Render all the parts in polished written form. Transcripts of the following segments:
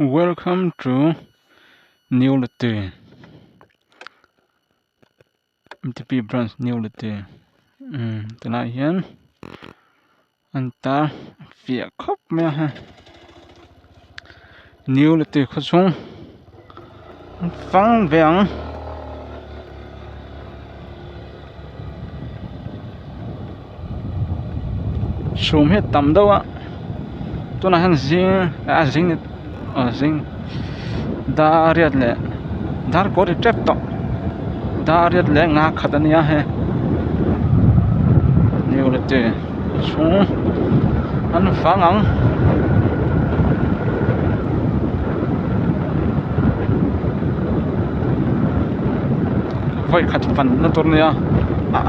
Welcome to New Lute M_T_P branch New Lute umm tunah hian an tar fiah khawp mai a hei New Lute khaw chhung an fang ve ang. Chhum hi a tam deuh a tunah hian zing a zing aw zing dar riat leh dar kaw ri tep tawh dar riat leh nga khat a nia hei unity chhung an vang ang. Vawi khat fan na tur a nia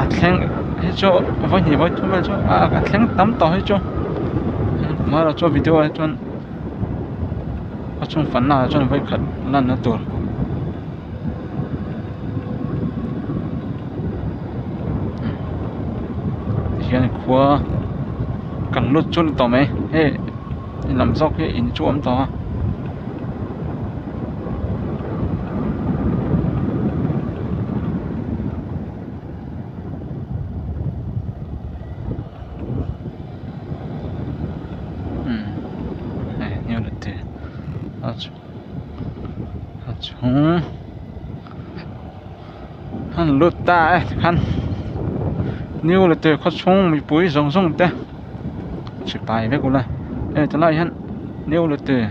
a thleng hi chu vawi hnih vawi thum vel chu a thleng tam tawh hi chu amaherawhchu chu video ah hi chuan a chhung fan na ah chuan vawi khat lan na tur. Tihian khua kan lut chu ni tawh mai hei lam zawk hi in chu a awm tawh a. A chhung an lut ta e tikhan new leh tur khaw chhung mipui zawng zawng te sipai vek ula hei tunah hian new leh tur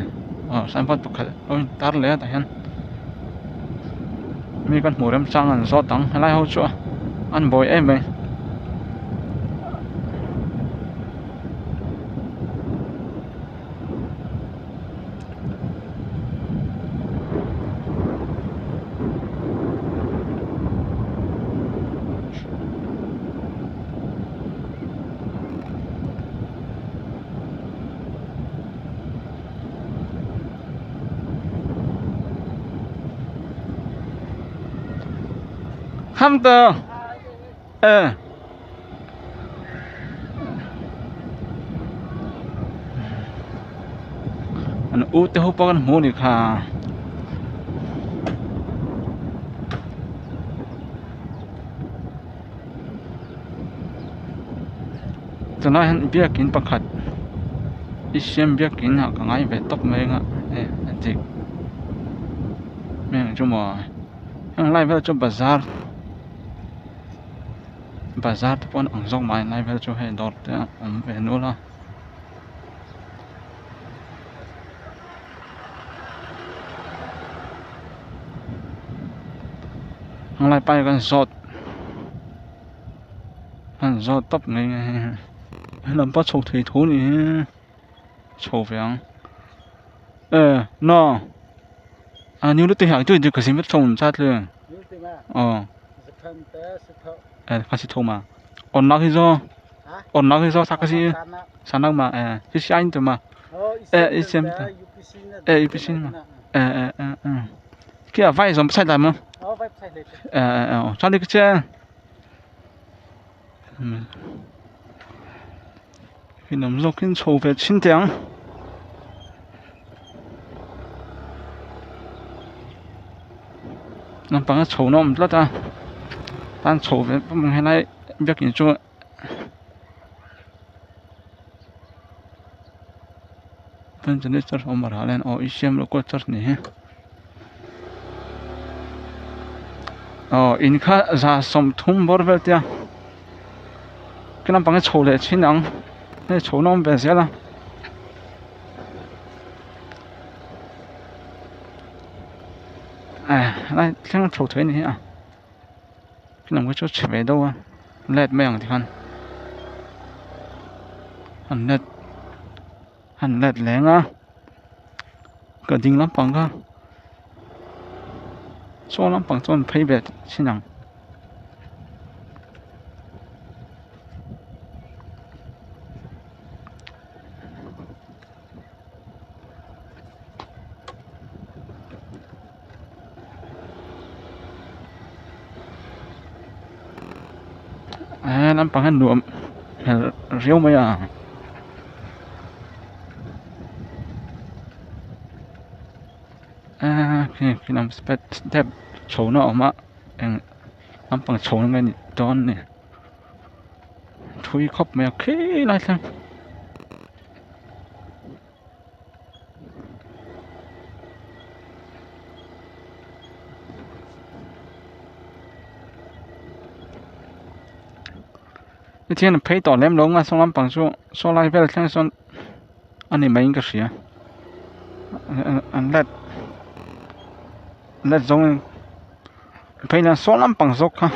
aw signboard pakhat a in tar leh a tah hian mi kan hmuh remchang an zawt ang helai ho chu an buai em mai. Hamter eh. An u te ho pawh kan hmu a nih kha. Tunah hian biakin pakhat i siam biakin ah ka ngai ve tawp mai anga e a dik heng chu maw heng lai vel chu bazar. Bazar te pawh an awm zawk mai lai vel chu hei dawr te a awm ve nual a. Helai pa hi kan zawt an zawt tawp mai a hei helam pawh chho thei tho a ni hi chho ve ang e naw a new lutuk hi aw. Eh, kasi thoma. On nak hi zo. On nak hi zo sa kasi sanak ma eh si ain tu ma. Eh, isem ta. Eh, UPC ma. Eh eh eh eh. Kia vai zom sai la ma. Eh eh eh. Chali ke che. Hinam zawkin chho ve chhin teh ang. Naupang a chho na awm tlat a tan chho ve pawm ang helai biakin chu church awm a ral a aw Isiam local church ni hi aw in kha za sawmthum bawr vel te a khi lampang hi chho leh thin ang hei chho na awm ve zel a. Helai thleng a chho thei a ni hi a khi lam khi chu chhe ve deuh a let mai ang tikhan an let an let leng a ka ding lampang kha saw lampang chuan phei ve thin ang. Aaa lampang hian nuam hmel riau mai a. khi khi lam step step chho na a awm a eng lampang chho na nge ni dawn ni thui khawp mai a khilai thleng. Hetiang an phei tawh lem lo anga saw lampang chu saw lai vel thleng sawn a ni maiin ka hria an let let zawngin phei nan saw lampang zawk kha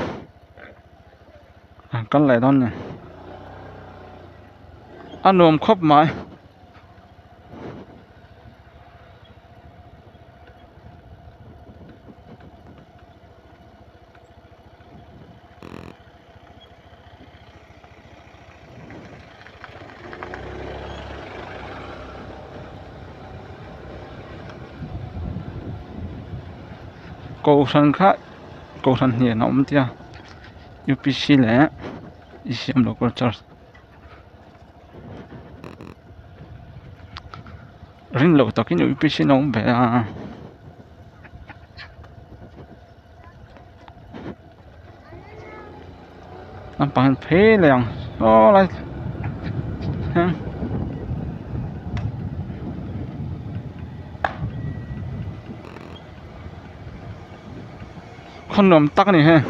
an kal leh dawn a ni a nuam khawp mai. Kohhran kha kohhran hnen a awm tia U P C leh E C M local church rin loh takin U P C an awm ve a. Lampang hian phei leh ang saw lai hian khaw nuam tak a ni hei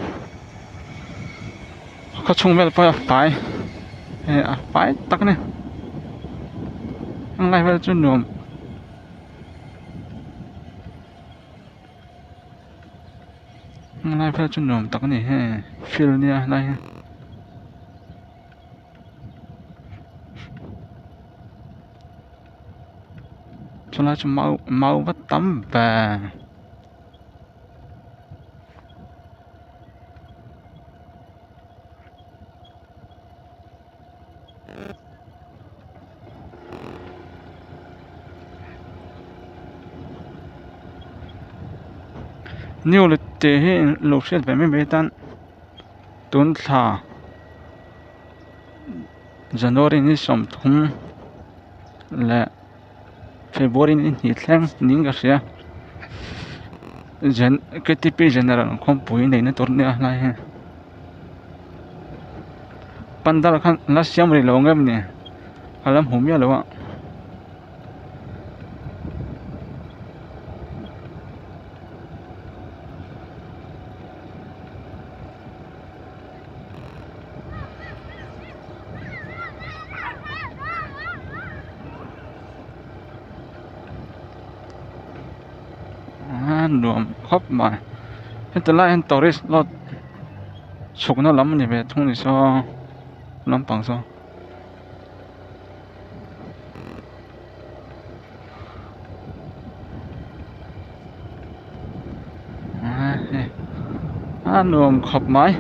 khaw chhung vel pawh hi a fai hei a fai tak a ni heng lai vel chu nuam. Helai vel chu nuam tak a ni hei field nia helai hi chulai chu mau mau va tam ve. New let tih hi lo hriat ve mai mai atan tun thla January ni 30 leh February ni hnih thleng niin ka hria Jan K T P General khawmpui neihna tur ania helai hi. Pandal khan la siam rih lo ang em ni a la hmu miah lo a. Nuam khawp mai heti lai hian tourist lot chhukna lam a ni ve thung ni saw lampang saw. A nuam khawp mai.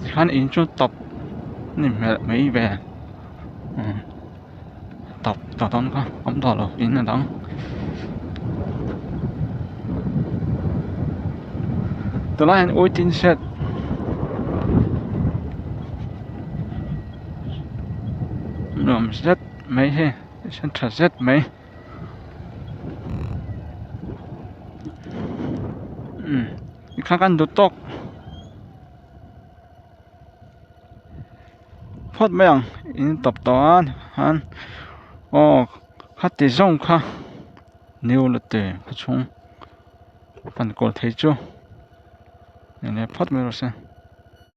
Tikhan in chu tawp a ni hmelh mai ve tawp ta dawn kha awm tawh lo in a dang tunlai hian waiting shed nuam zet mai hei sen tha zet mai umm tikhan kan duh tawk phawt mai ang in tawp tawh a han aw khati zawng kha new la te khaw chhung fan kawl thei chu eng nge phawt mai rawh se.